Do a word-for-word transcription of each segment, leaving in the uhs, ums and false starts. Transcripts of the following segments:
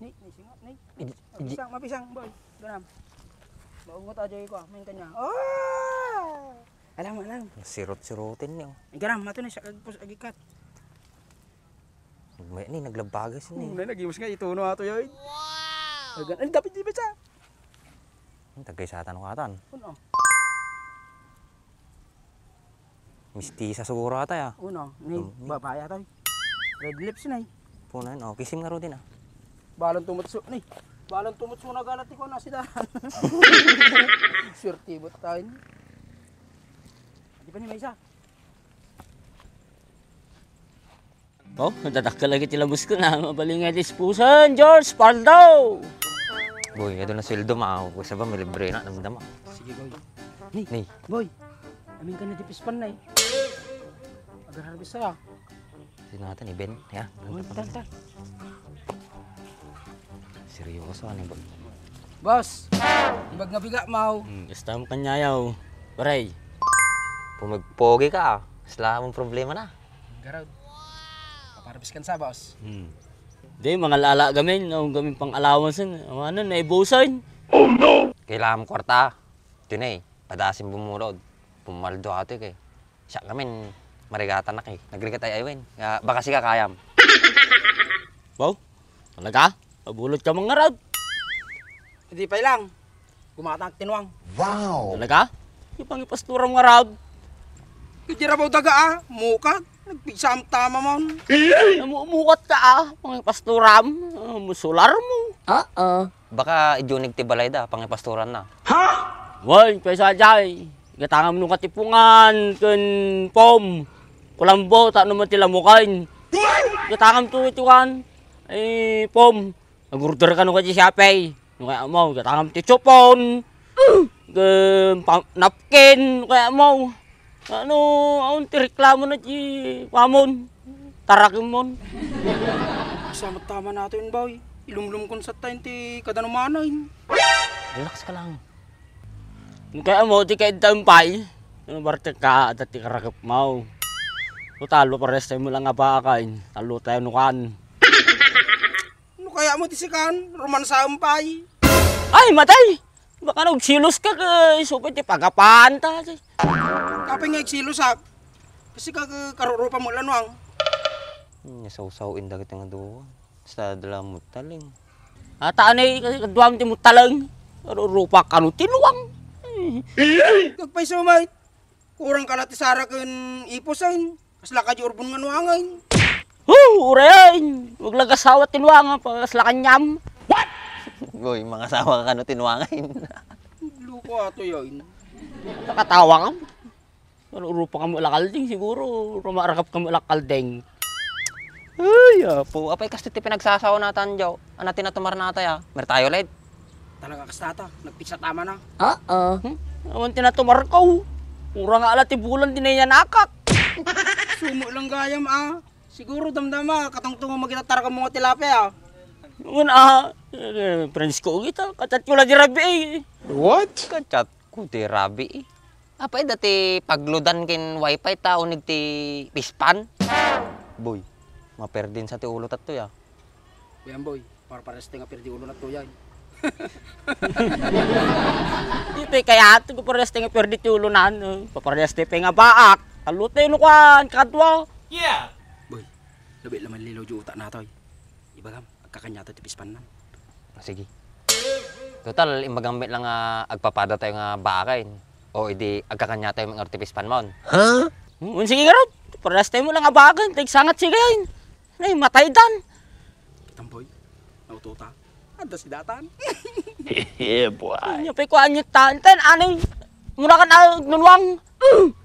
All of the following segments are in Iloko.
Nay, nay, singa, nay. Iji-, iji- Mapisang, mapisang, boy. Ganam. Maungot aja ko, ah. Main kanya. Oh! Alam, alam. Sirot-sirotin niyo. Ay, ganam, mato na siya, agpus, agikat. May, ni, naglabagas ni. Hmm, nay, nagimus nga, ituno ato yun. Wow! Ay, gan-, ay, dapat di ba siya? Ang tagay sa atan katan. Uno. Mistisa siguro ata ya. Uno, ni, hmm, ni. Babae ata, eh. Red lips na, eh. Punan, oh, kisim nga rudin, ah. Balon tumutso, ni. Balon tumutso na galat ikaw na sida. Swerte mo tayo. Di pa ni may isa. Oh, nadadakkel lagi ti labos ko na. Mabalin nga dispusan, George Paldo! Boy, ito na sweldo, ma. Kung sa ba, may libre na, damdama. Sige, boy. Ni, ni. Boy, amin ka na di pispan na eh. Agar-harvest sa. Sino natin, Iben? Ya, oh, tal, tal. Seryoso, ano ba? Boss, ibag nga biga, maw. Hmm, gusto mo kanyayaw. Paray. Pumagpogi ka, ah. Sila mong problema na. Garod. Paparabis kan sa, boss. Hmm. Di, mga lala gamin, ang gamin pang allowance yun. Ang ano, naibusan. Oh, no! Kailangan mo kwarta. Ito na eh, padasin bumulod. Pumaldo ato eh. Siya gamin, marigatan na kay. Nagrigata ay aywen. Nga, baka siya kayam. Wow? Talaga? Pabulot ka mga rod. Hindi pa lang. Gumatang tinuang. Wow! Talaga? Yung pangipasturam nga rod. Kaya rabaw daga ah, mukag. Nagpigsam tama mon. Namumukat ka ah, pangipasturam. Ah, musular mo. Oo. Baka idunig ti balay da, pangipasturan na. Ha? Wen, pwes ajay. Gatangam no katipungan, ken pom. Kulambo, ta no man ti lamukain. Gatangam to iti kuan. Ay, pom. Nag-order ka no kadi Shopee. No kaya mo, gatangam ti chupon. Ken pa-, napkin, no kaya mo. Ano, awan ti reklamo na ti kuamon. Tarakim mon. Sa tama nato yun, boy. Ilumlum kon sa tayo ti kadanumanan. Relax ka lang. Kaya mo, di ka intampay. Ano, barte ka, dati karakap mo. Total, pares tayo mo lang nga bakain. Talo tayo nukan. Ano kaya mo ti sikan? Romansa umpay. Ay, matay! Baka nagsilos ka, ka, isu pay ti pagapaan ta. Kapay nga agsilos, ha? Kasi ka, ka, karurupa mo lanuang. Nya sawsaw inda kita nga duwa. Sa dala mo taling. Ata anay, kasi kaduam ti mo talang. Karurupa kano ti luang. Kagpay sumay. Kurang ka la ti sara ken ipos, ay. Kasla ka di urbon nga nuangan. Hu, uray, ay. Maglagasawa ti nuangan, pa kasla kanyam. What? Boy, mangasawa ka kano ti nuangan. Luko ato, yain. Nakatawa ka. Pero urupa kamo la kalding, siguro. Rumarakap kamo la kalding. Ay, apo. Apay, kasto ti pinagsasawa natan, Joe. Ana, tinatumar natay, ah. Mertayo, led. Talaga kasta ta, nagpiksa tama na. Oo. Hmm? Awan ti natumar ko. Pura nga ala ti bulan, di na yan akak. Sumo lang gayam, ah. Siguro damdama, katungtungan magitatar ka mga tilapia, ah. Ngun, ah, eh, friends ko kita, kachat ko la di rabi, eh. What? Kachat ko di rabi, eh. Apay dati pagludan ken wifi ta unig ti pispan? Boy, maperdin sa ti ulo tatto ya. Kuya Amboy, parpares ti nga perdi ulo na tuyay. Iti kayat ko pares ti nga perdi ti ulo na, no? Papares ti nga baak. Talutay no kwan, kadwa. Yeah! Boy, labi laman lilaw di utak natoy. Ibagam, agkakanya to ti pispan nan. Ah, sige. Total, imbagam met lang nga agpapada tayo nga baak, eh. O, idi agkakanya tayo nga ti pispan mon. Ha? Hmm, sige, garot. Pares tayo mo lang nga baak, eh. Tagsangat, sige, eh. Nay, matay dan. Kitang boy, nauto ta. Adda si datan. Yeah, boy. Nya pay kuan nya tan. Ten, anay, muna ka na, nunwang.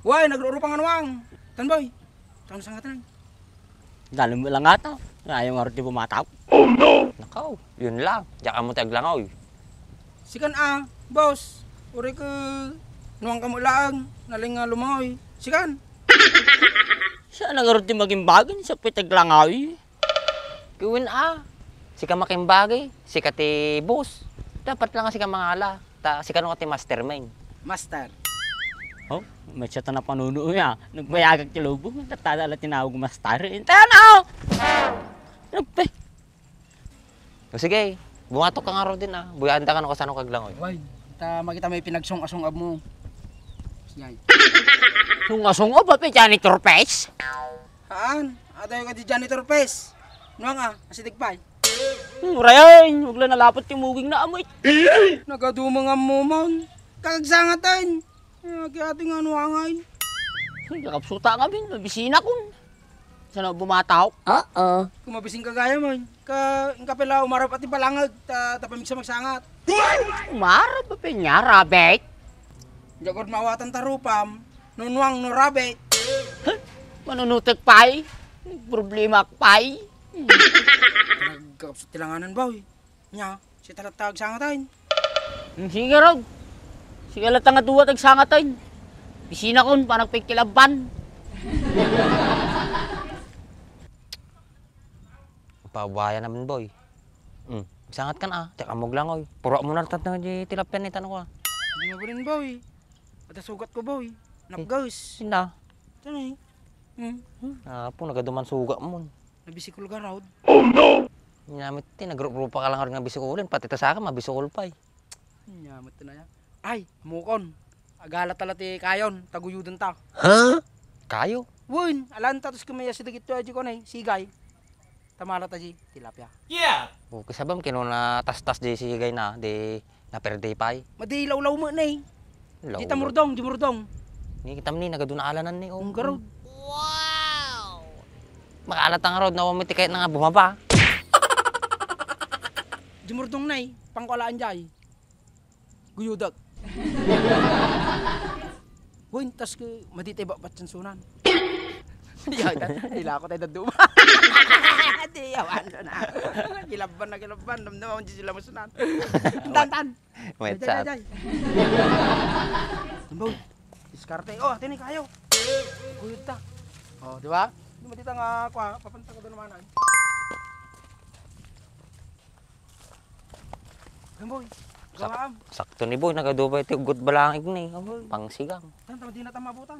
Way, nagrurupang anuang. Tan boy, tan sangatan. Dalam mo lang ata. Ayaw nga rin di bumataw. Oh, no! Nakaw, yun lang. Diyan ka mo taglangaw. Sikan a, boss. Uri ko, nuwang kamo laang, naling nga lumangoy. Sikan. Siya na nga rin di maging bagay, siya pwede langaw. Gawin a. Sika makimbagi, sika ti boss. Dapat lang sika mangala. Ta, sika no ti mastermind. Master. Oh, may siya ta napanuno ya. Nagbayagag ti lubong. Tatada la tinawag master. Tayo na, oh! Nagpe. O sige, bumatok ka ngarud din, ah. Buyaan ta kano kasano kaglangoy. Way, ta makita may pinagsung-asungab mo. Sige. Sung-asungab, ah, pa janitor pes? Haan, adayo ka di janitor pes. Nuang, ah, asideg pay. Hmm, rayan, wag lang nalapot ti muging na amoy. Nagadumang ammo man. Kagsangaten. Ay, agi ati nga nuangan. Kakapsuta nga bin, mabisina kun. Sana bumataw? Oo. Kung mabising ka gaya man, ka, inka pala umarap ati palangag, ta, ta pamigsa magsangat. Umarap pa pinya, rabbit? Jagod mawatan tarupam, nunuang no rabbit. Huh? Manunutek pay? Problema pay? Nagkakapsut ti langanan, boy. Nya, si talatta agsangatayn. Hmm, sige, Rod. Sige, latta nga duwa ti agsangatayn. Bisina kun, panagpikilabban. Pabaya naman, boy. Hmm, agsangat kan, ah. Teka, muglangoy. Puro mo nartat na di tilapia ni tano ko, ah. Hindi mo rin, boy. Ada sugat ko, boy. Napgas. Sinda. Tanay. Hmm. Hmm, apo, nagaduman sugat mo. Nabisikol ka, Rod? Oh, no! Nyamit ti, nagrup-rupa ka lang nga bisikolin, pati ta sa akin, mabisikol pa eh. Nyamit na ya. Ay, mukon. Agala tala ti kayon, taguyuden ta. Ha? Kayo? Wen, alan ta tus kumaya si dagito aji ko na eh, sigay. Tamala ta ji, tilapia. Yeah! O, kasabam, kino na tastas di sigay na, di Naperde pay. Madi lawlaw mo na eh. Lawlaw. Di ta murdong, di murdong. Ni kita ni nagaduna alanan ni, oh. Ang garod. Wow! Makaalat ang road na wamit kahit na nga bumaba. Di murdong na eh. Pangkualaan jay. Guyudak. Hoy, tas ke, madi tayo ba-, batsan sunan. Di ako, di ako tayo daduma. Di, yawan na. Kilabban na, kilabban. Damdam akong di sila masunan. Tan, tan. Wait, Jay, Jay, sa Jay. Tambaw. Diskarte. Oh, tini kayo. Kuyod ta. Oh, di ba? Di mo dito nga, kwa, papanta ko doon naman. Gamboy. Sak-, gawaam. Sakto ni Boy, nagadubay ti uggot balangig ni. Gamboy. Pangsigang. Tan, tama, di na tama abutan.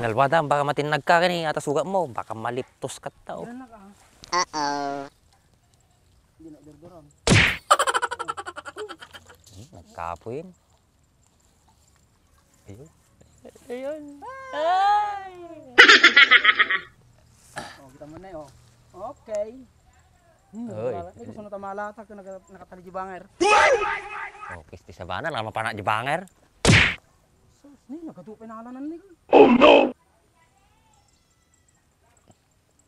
Ngalwada, baka matinnag ka kini, ata sugat mo, baka maliptos ka tao. Yan na ka. Uh-oh. Hindi na durduran. Hmm, nagkapoy yun. Ayun. Ayun. Ay! Oh, kita mo na eh, oh. Okay. Hmm, oy. Wala. Ay, gusto na tamalata ka, naka-, nakatali di banger. Oh, kisti sabana, lang mapana di banger. Sus, ni, nagkatupay na alanan ni. Oh, no!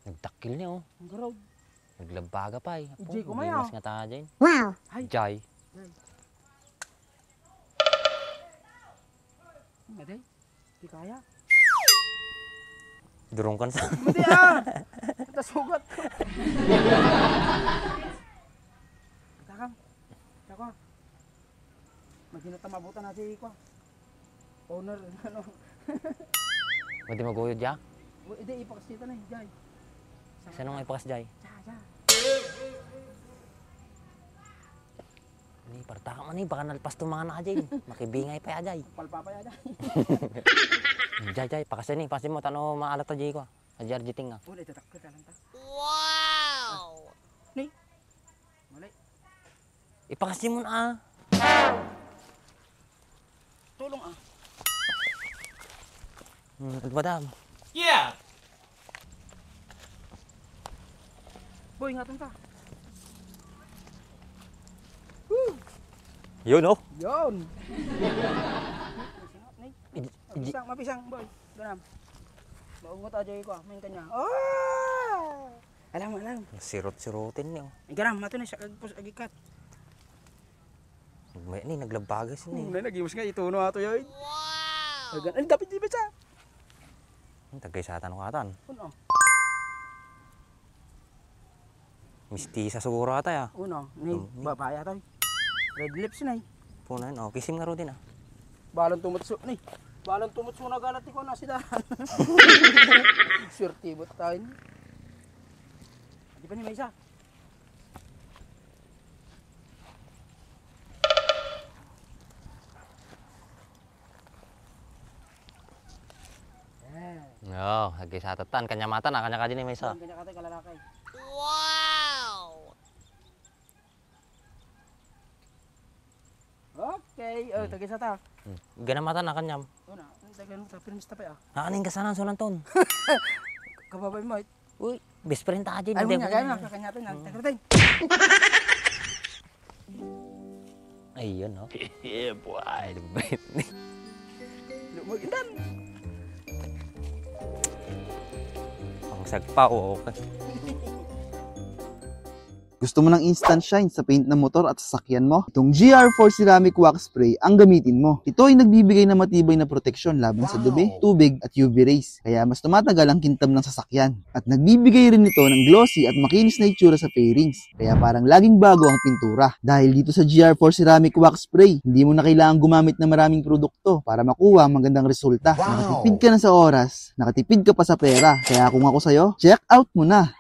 Nagdakkel ni, oh. Ang garaw. Naglabaga pa, eh. Apo, Jay, kumaya. Bimas nga tayo dyan. Wow! Ay. Jay. Jay. Nga, day. Di kaya. Durong kan sa. Hindi, ah. Ito sugat. Takam. Tako. Maghinat ta mabutan na si ko. Owner, ano? Pwede maguyod, ya? Wa-, hindi, ipakas dito na, eh, Jay. Sa- Saan nga ipakas, Jay? Sa, sa. Ni, parta ka man, eh, baka nalpas to mga na, Jay. Makibingay pa ya, Jay. Palpapay ya, Jay. Jay, Jay, pakas ni, pakas mo, tano maalat ta, Jay, ko. Sa J R G ting, ah. Wala, itatakot ka lang ta. Wow! Ni? Mali. Ipakas mo na, ah. Tulong, ah. Hmm, madam. Yeah! Boy, ingatan ka. Woo! Yun, oh. Yun. Iji-, iji- Mapisang, mapisang, boy. Ganam. Maungot aja ko, ah. Main kanya. Oh! Alam, alam. Sirot-sirotin niyo. Garam, mato na siya, agpus, agikat. May ni, naglabagas ni. Hmm, nagimos nga, ituno ato yun. Wow! Agan-, ay, dapat di ba siya? Ang tagay sa atan katan. Ano? Mistisa siguro ata, ya. Uno, ni, hmm, ni babae ata, eh. Red lips na, eh. Punan, oh, kisim nga ro din, ah. Balon tumutso, ni. Balon tumutso na galat ko na sila. Swerte ba tayo? Di pa ni may isa. Yan. Oh, lagi sa tatan. Kanya mata na, kanya ka din, may isa. Yan, kanya ka tayo, kalalaki. Wow! Tagay sa ta. Ganamatan na kanyam. Una, tagay mo ta, pirmis ta pa ya. Nakaning kasanan, Sulanton. Kababay mo, eh. Uy, best friend ta, Jin. Ay, mo niya, gaya na, kakanyatin na. Tagay. Ayun, no? Yeah, boy. Lumag-, indan. Pangsagpa, okay. Gusto mo ng instant shine sa paint ng motor at sasakyan mo? Itong G R four Ceramic Wax Spray ang gamitin mo. Ito ay nagbibigay ng matibay na proteksyon laban sa dumi, tubig, at U V rays. Kaya mas tumatagal ang kintab ng sasakyan. At nagbibigay rin ito ng glossy at makinis na itsura sa fairings. Kaya parang laging bago ang pintura. Dahil dito sa G R four Ceramic Wax Spray, hindi mo na kailangan gumamit ng maraming produkto para makuha ang magandang resulta. Nakatipid ka na sa oras, nakatipid ka pa sa pera. Kaya kung ako sa'yo, check out mo na!